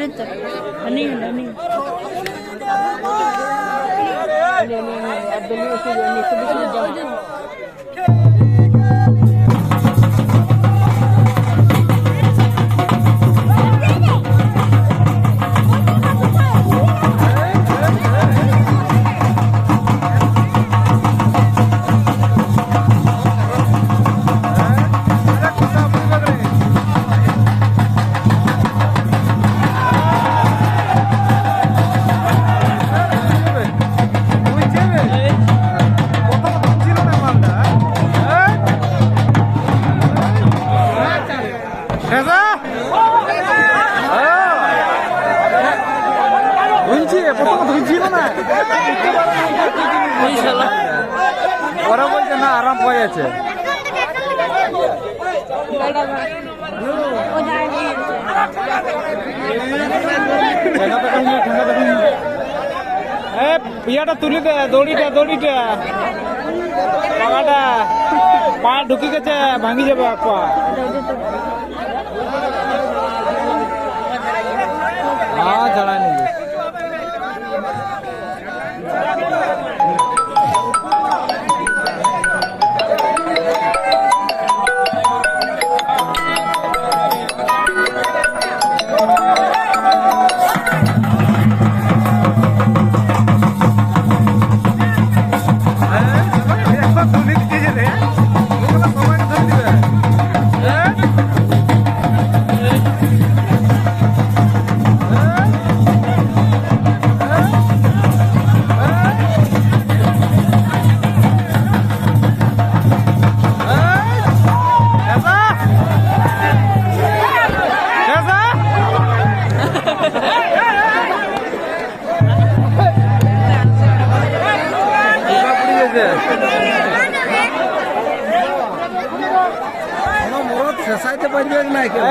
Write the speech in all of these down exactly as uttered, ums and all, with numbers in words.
ᱦᱟᱹᱱᱤ, ᱦᱟᱹᱱᱤ᱾ ᱩᱱᱤ, ᱩᱱᱤ, ᱩᱱᱤ, ᱟᱨ ᱵᱤᱞᱤ ᱩᱛᱩ ᱫᱚ ᱩᱱᱤ ᱥᱩᱫᱷᱩ ᱥᱩᱫᱷᱩ ᱡᱚᱢᱟ᱾ ᱦᱮᱸ ᱥᱮ? ᱦᱮᱸ᱾ ᱦᱩᱭ ᱪᱮᱫ? ᱯᱚᱛᱚᱵ ᱫᱚ ᱦᱩᱭ ᱪᱮᱫ ᱞᱮᱱᱟ? ᱯᱚᱨᱮ ᱵᱚᱞ ᱡᱮ ᱱᱟ ᱟᱨᱟᱢ ᱦᱩᱭ ᱟᱪᱷᱮ᱾ ᱴᱷᱮᱸᱜᱟ ᱛᱟᱠᱚ ᱧᱮᱞ, ᱴᱷᱮᱸᱜᱟ ᱛᱟᱠᱚ ᱧᱮᱞ᱾ ᱮ, ᱯᱮᱭᱟᱴᱟ ᱛᱩᱞᱤ ᱯᱮ, ᱫᱚᱲᱤᱴᱟ, ᱫᱚᱲᱤᱴᱟ᱾ ᱯᱟᱜᱟᱴᱟ, ᱯᱟ ᱰᱷᱩᱠᱤ ᱠᱟᱛᱮ ᱵᱷᱟᱝᱜᱤ ᱪᱟᱵᱟ ᱠᱚᱣᱟ᱾ ᱦᱮᱸ, ᱪᱟᱞᱟᱣ ᱮᱱ ᱜᱮ᱾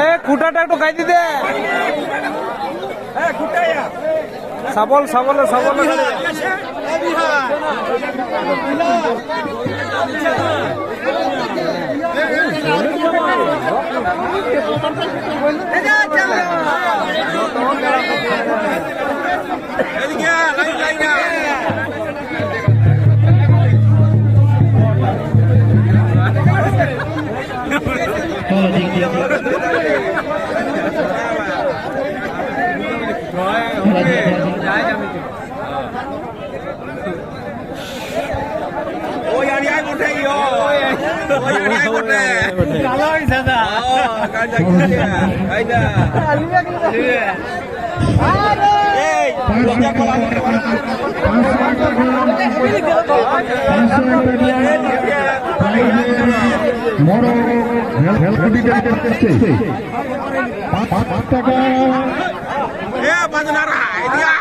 ᱮ, ᱠᱷᱩᱴᱟᱴᱟ ᱮᱠᱴᱩ ᱠᱟᱭ ᱫᱤᱫᱮ। ᱥᱟᱵᱚᱞ, ᱥᱟᱵᱚᱞ, ᱥᱟᱵᱚᱞ। ᱮᱭᱟᱭ ᱜᱚᱴᱮᱡ᱾ ᱮᱭᱟᱭ ᱜᱚᱴᱮᱡ᱾ ᱚ, ᱠᱟᱡᱟ ᱜᱮ᱾ ᱠᱟᱭᱫᱟ᱾ ᱮᱭ, ᱞᱚᱡᱟ ᱠᱚ ᱵᱟᱝ ᱦᱩᱭᱩᱜ ᱠᱟᱱᱟ᱾ ᱢᱚᱨᱚ ᱨᱮᱞ ᱠᱩᱴᱤ ᱛᱮ ᱯᱟᱸᱪ ᱴᱟᱠᱟ᱾ ᱮ, ᱵᱟᱡᱱᱟ ᱨᱟᱦᱟ, ᱤᱫᱤᱭᱟ᱾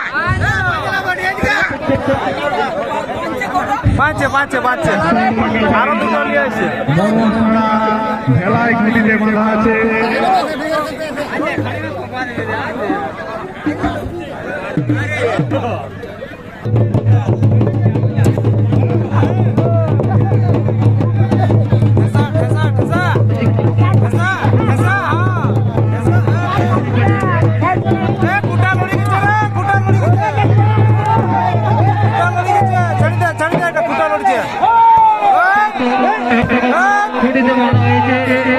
ᱵᱟᱸᱪᱮ, ᱵᱟᱸᱪᱮ, ᱵᱟᱸᱪᱮ᱾ ᱟᱨᱚ ᱫᱩ ᱫᱚᱞ ᱤᱭᱟᱹ ᱟᱪᱷᱮ᱾ ᱢᱚᱱ ᱥᱟᱬᱟ ᱵᱷᱮᱞᱟᱭ ᱜᱩᱞᱤ ᱞᱮ ᱵᱟᱸᱫᱷᱟ ᱟᱪᱷᱮ᱾ ᱴᱷᱮᱥᱟ, ᱴᱷᱮᱥᱟ, ᱴᱷᱮᱥᱟ᱾ ᱴᱷᱮᱥᱟ, ᱴᱷᱮᱥᱟ, ᱦᱚᱸ᱾ ᱴᱷᱮᱥᱟ᱾ ᱮ, ᱠᱩᱴᱟ ᱞᱚᱲᱤ ᱜᱮᱪᱚ ᱨᱮ, ᱠᱩᱴᱟ ᱞᱚᱲᱤ ᱜᱮᱪᱚ᱾ ᱠᱩᱴᱟ ᱞᱚᱲᱤ ᱜᱮᱪᱚ, ᱪᱷᱟᱹᱲᱤ ᱫᱮ, ᱪᱷᱟᱹᱲᱤ ᱫᱮ, ᱠᱩᱴᱟ ᱞᱚᱲᱤ ᱜᱮᱪᱚ᱾ ᱮ, ᱮ᱾ ᱠᱩᱴᱟ ᱞᱚᱲᱤ ᱜᱮᱪᱚ᱾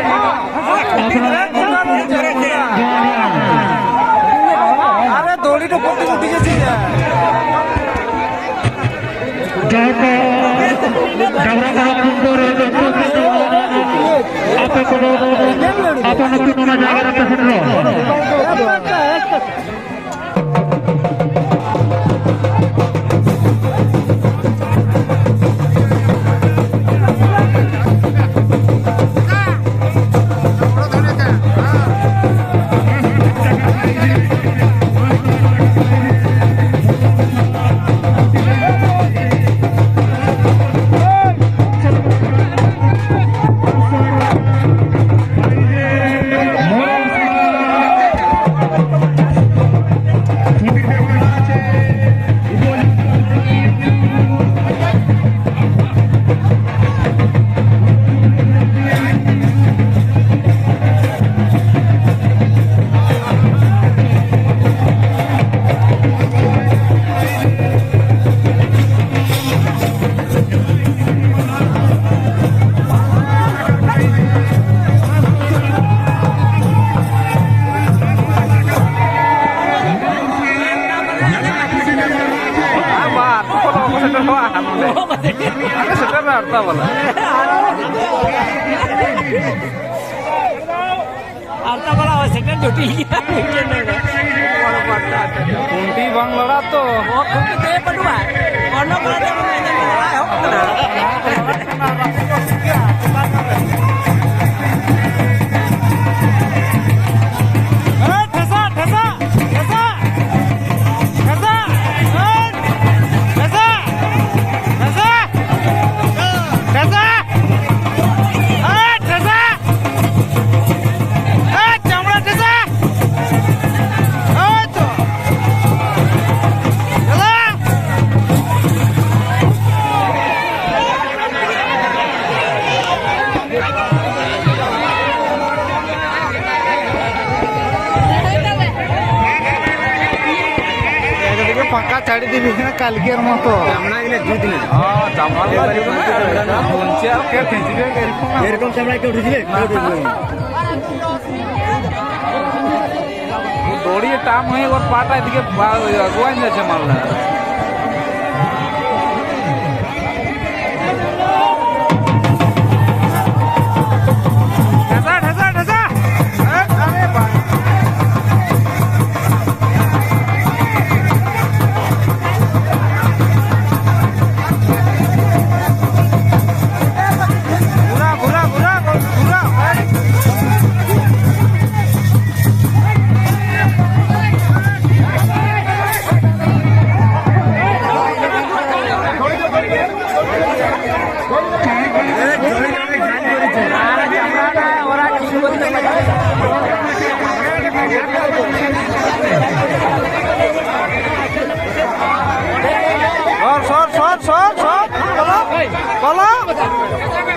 ᱟᱨᱮ ᱫᱚᱲᱤ ᱴᱩᱠᱩ ᱴᱩᱠᱩ ᱴᱷᱤᱠ ᱟᱪᱷᱮ᱾ ᱡᱟᱦᱟᱸ ᱠᱚ ᱰᱟᱝᱨᱟ ᱠᱚ ᱠᱷᱩᱱᱴᱟᱹᱣ ᱨᱮ ᱡᱚᱛᱚ ᱠᱚ ᱟᱯᱮ ᱠᱚᱫᱚ ᱟᱯᱟᱱ ᱟᱹᱯᱤᱱ ᱚᱱᱟ ᱡᱟᱭᱜᱟ ᱨᱮᱯᱮ ᱥᱮᱴᱮᱨᱚᱜ᱾ ᱟᱨ ᱵᱟᱝ, ᱟᱹᱛᱩ ᱠᱚᱫᱚ ᱵᱟᱠᱚ ᱥᱮᱴᱮᱨᱚᱜᱼᱟ ᱱᱚᱰᱮ᱾ ᱟᱞᱮ ᱥᱮᱴᱮᱨ ᱨᱮ ᱟᱨᱛᱟ ᱵᱟᱞᱟ᱾ ᱟᱨᱛᱟ ᱵᱟᱲᱟ ᱦᱚᱸ ᱥᱮᱴᱮᱨ ᱡᱩᱴᱤ ᱜᱮᱭᱟ᱾ ᱠᱷᱩᱱᱴᱤ ᱵᱟᱝ ᱞᱟᱲᱟᱜ ᱛᱚ᱾ ᱚ, ᱠᱷᱩᱱᱴᱤ ᱛᱮ ᱵᱟᱹᱱᱩᱜᱼᱟ᱾ ᱚᱱᱟ ᱠᱚᱨᱮ ᱫᱚ ᱢᱟᱱᱮ ᱮᱱᱮᱡ ᱵᱟᱲᱟ ᱮᱦᱚᱵ ᱠᱟᱱᱟ᱾ ᱦᱮᱸ, ᱴᱷᱮᱥᱟ, ᱴᱷᱮᱥᱟ, ᱴᱷᱮᱥᱟ᱾ ᱴᱷᱮᱥᱟ, ᱦᱮᱸ, ᱴᱷᱮᱥᱟ, ᱴᱷᱮᱥᱟ, ᱴᱷᱮᱥᱟ᱾ ᱮ, ᱴᱷᱮᱥᱟ! ᱮ, ᱪᱟᱢᱲᱟ ᱴᱷᱮᱥᱟ! ᱳᱭ ᱛᱚ! ᱪᱟᱞᱟ! ᱯᱷᱟᱸᱠᱟ ᱪᱷᱟᱹᱲᱤ ᱫᱤᱱ ᱠᱟᱱᱟ, ᱠᱟᱞᱠᱮᱨ ᱢᱚᱛᱚ᱾ ᱪᱟᱢᱲᱟ ᱜᱮᱞᱮ ᱡᱩᱛ ᱮᱱᱟ᱾ ᱦᱚᱸ, ᱪᱟᱢᱲᱟ ᱜᱮᱞᱮ ᱡᱩᱛ ᱮᱱᱟ᱾ ᱵᱚᱱᱪᱮ ᱟᱨ ᱠᱮ ᱴᱷᱤᱠ ᱜᱮ ᱮᱨᱚᱠᱚᱢ᱾ ᱮᱨᱚᱠᱚᱢ ᱪᱟᱢᱲᱟ ᱠᱮᱣ ᱰᱷᱤᱡᱤ ᱨᱮ, ᱠᱮᱣ ᱰᱷᱤᱡᱤ ᱨᱮ᱾ ᱫᱚᱲᱤ ᱴᱟᱢ ᱦᱩᱭ ᱚᱨ ᱯᱟᱴᱟ ᱫᱤᱜᱮ ᱵᱟ-, ᱟᱜᱩᱣᱟᱧ ᱡᱟ ᱪᱟᱢᱲᱟ᱾ ᱰᱷᱮᱥᱟ, ᱰᱷᱮᱥᱟ, ᱰᱷᱮᱥᱟ᱾ ᱮ, ᱟᱨᱮ ᱵᱟᱝ᱾ ᱜᱷᱩᱨᱟ, ᱜᱷᱩᱨᱟ, ᱜᱷᱩᱨᱟ, ᱜᱷᱩᱨᱟ᱾ ᱥᱚᱨ, ᱥᱚᱨ, ᱥᱚᱨ, ᱥᱚᱨ, ᱥᱚᱨ᱾ ᱵᱚᱞᱚ, ᱵᱚᱞᱚ᱾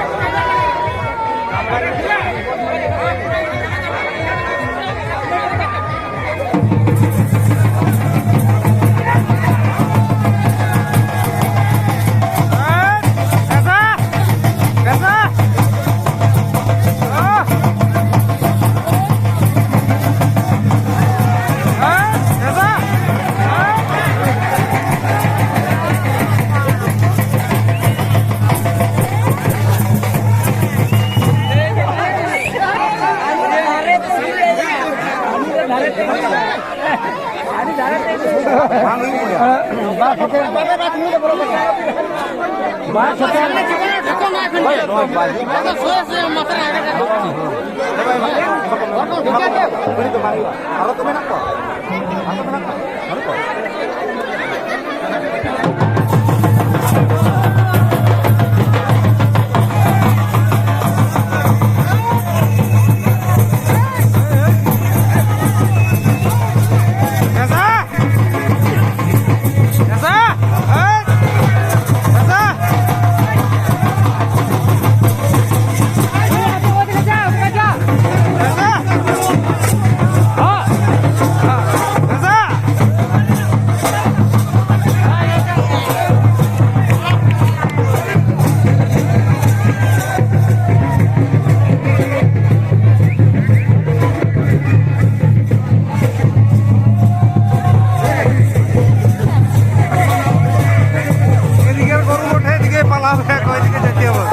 এদিকে গরু ওঠে, এদিকে পালা হবে, এদিকে যেতে হবে।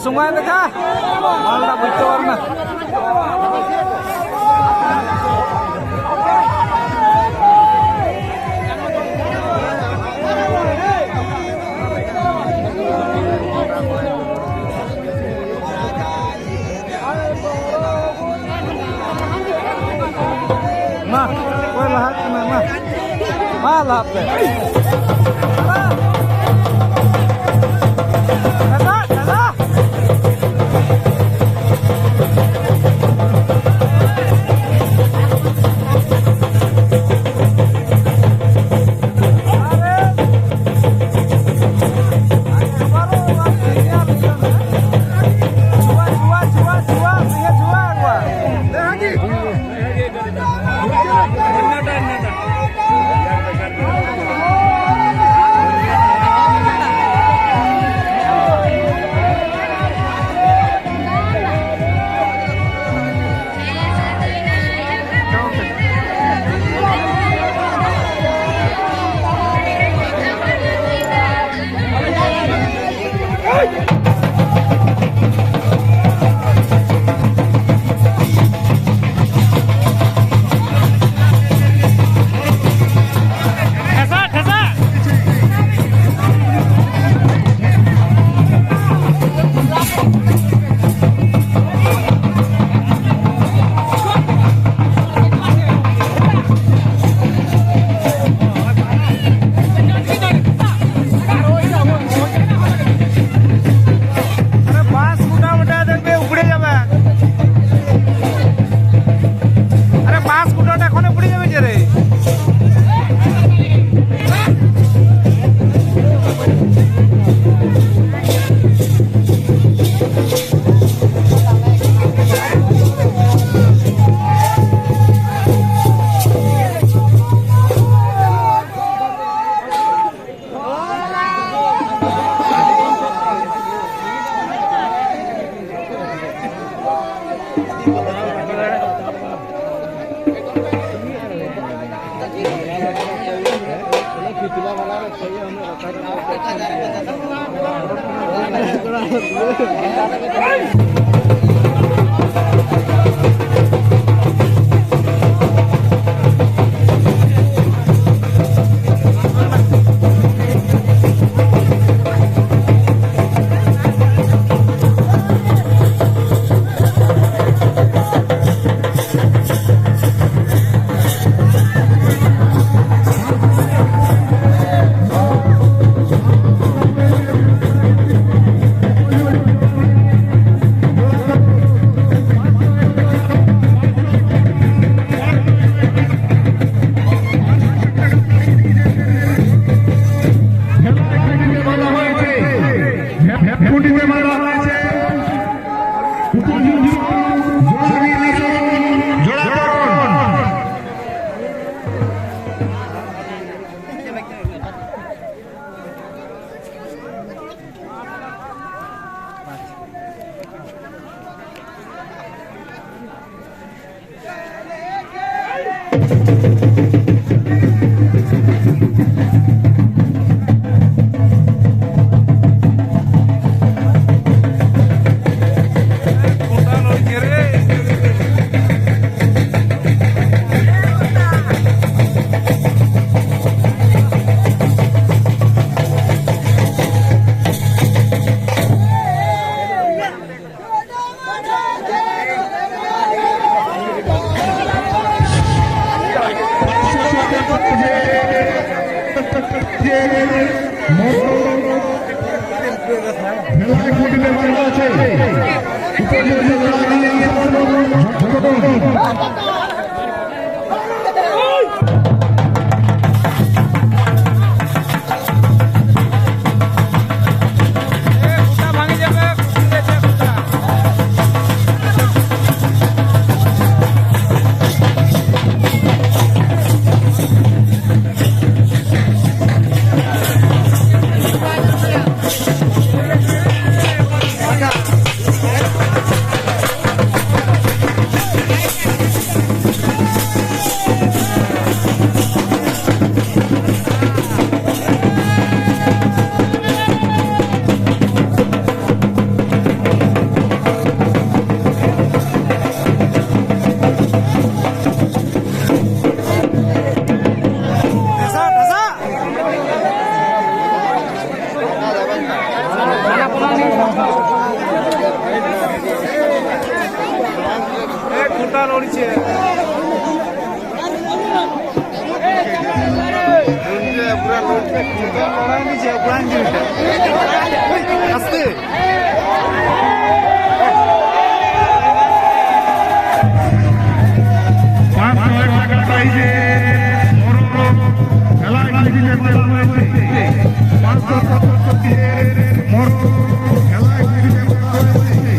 ᱥᱚᱢᱚᱭ ᱞᱮᱠᱟ ᱢᱟᱞᱫᱟ ᱵᱩᱡᱽ ᱛᱟᱵᱚᱱ ᱢᱮ᱾ ᱢᱟ, ᱚᱠᱚᱭ ᱞᱟᱦᱟᱜ ᱠᱟᱱᱟ? ᱢᱟ, ᱢᱟ, ᱞᱟᱦᱟᱜ ᱯᱮ᱾ ᱪᱟᱞᱟᱜ, ᱪᱟᱞᱟᱜ᱾ ᱟᱨᱮ ᱵᱟᱥ ᱜᱚᱴᱟ ᱢᱚᱴᱟ ᱫᱮᱱ ᱯᱮ ᱩᱯᱲᱮ ᱡᱟᱵᱟ᱾ ᱟᱨᱮ ᱵᱟᱥ ᱜᱚᱴᱟ ᱚᱸᱰᱮ ᱠᱷᱚᱱᱮ ᱩᱯᱲᱮ ᱡᱟᱵᱟ ᱡᱮ ᱨᱮ᱾ আস্তে। পাঁচশো এক টাকা প্রাইজে বড় বড় খেলায় জিতে পারা হয়েছে। পাঁচশো সত্তর টাকা বড় খেলায় জিতে পারা হয়েছে।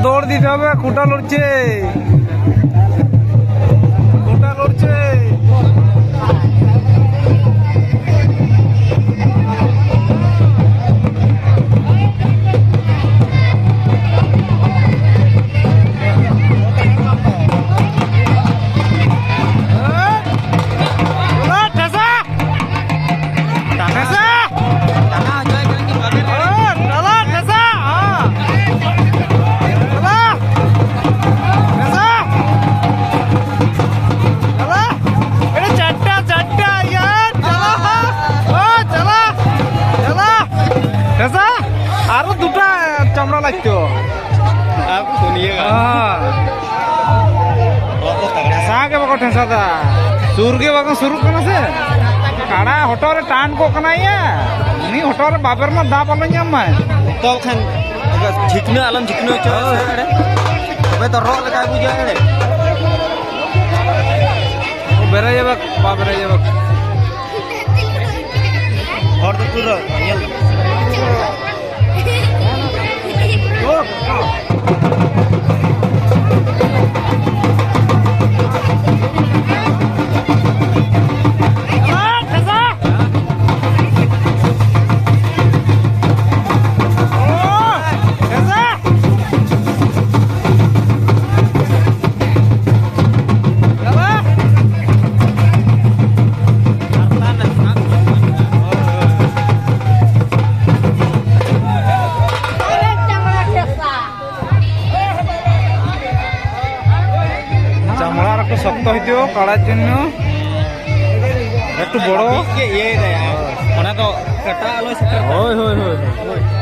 দৌড় দিতে হবে, খুঁটা লড়ছে, খুঁটা লড়ছে। ᱦᱮᱸ? ᱴᱷᱮᱥᱟ! ᱴᱷᱮᱥᱟ! ᱦᱮᱸ, ᱪᱟᱞᱟᱜ ᱴᱷᱮᱥᱟ! ᱦᱮᱸ᱾ ᱪᱟᱞᱟᱜ! ᱴᱷᱮᱥᱟ! ᱪᱟᱞᱟᱜ! ᱮᱨᱮ ᱪᱟᱴᱴᱟ, ᱪᱟᱴᱴᱟ, ᱤᱭᱟᱨ! ᱪᱟᱞᱟᱜ! ᱦᱮᱸ, ᱪᱟᱞᱟᱜ! ᱪᱟᱞᱟᱜ! ᱴᱷᱮᱥᱟ! ᱟᱨᱚ ᱫᱩᱴᱟ ᱪᱟᱢᱲᱟ ᱞᱟᱡ ᱛᱚ᱾ ᱟᱨ ᱯᱩᱱᱭᱟᱹ ᱜᱟᱱ᱾ ᱦᱮᱸ᱾ ᱴᱷᱮᱥᱟ ᱜᱮ ᱵᱟᱠᱚ ᱴᱷᱮᱥᱟ ᱫᱟ᱾ ᱥᱩᱨ ᱜᱮ ᱵᱟᱠᱚ ᱥᱩᱨᱩᱜ ᱠᱟᱱᱟ ᱥᱮ᱾ ᱠᱟᱲᱟ ᱦᱚᱴᱚᱜ ᱨᱮ ᱴᱟᱱ ᱠᱚᱜ ᱠᱟᱱᱟᱭ ᱭᱟ᱾ ᱩᱱᱤ ᱦᱚᱴᱚᱜ ᱨᱮ ᱵᱟᱵᱮᱨ ᱢᱟ ᱫᱟᱵ ᱟᱞᱚ ᱧᱟᱢ ᱢᱟᱭ᱾ ᱛᱚ ᱠᱷᱟᱱ ᱡᱷᱤᱠᱱᱟᱹ ᱟᱞᱚᱢ ᱡᱷᱤᱠᱱᱟᱹ ᱦᱚᱪᱚ ᱥᱮ ᱮᱲᱮ᱾ ᱛᱚᱵᱮ ᱛᱚ ᱨᱚᱜ ᱞᱮᱠᱟᱭ ᱵᱩᱡᱷᱟᱹᱣᱟ ᱮᱲᱮ᱾ ᱵᱮᱨᱮᱡ ᱵᱟᱠ, ᱵᱟ ᱵᱮᱨᱮᱡ ᱵᱟᱠ᱾ ᱦᱚᱲ ᱫᱚ ᱯᱩᱨᱟᱹ ᱧᱮᱞ᱾ চামড়ার একটু শক্ত হইতেও কাড়ার জন্য একটু বড়। ᱚᱱᱟ ᱫᱚ ᱠᱟᱴᱟ ᱟᱞᱚᱭ ᱥᱮᱴᱮᱨ᱾ ᱦᱳᱭ, ᱦᱳᱭ, ᱦᱳᱭ᱾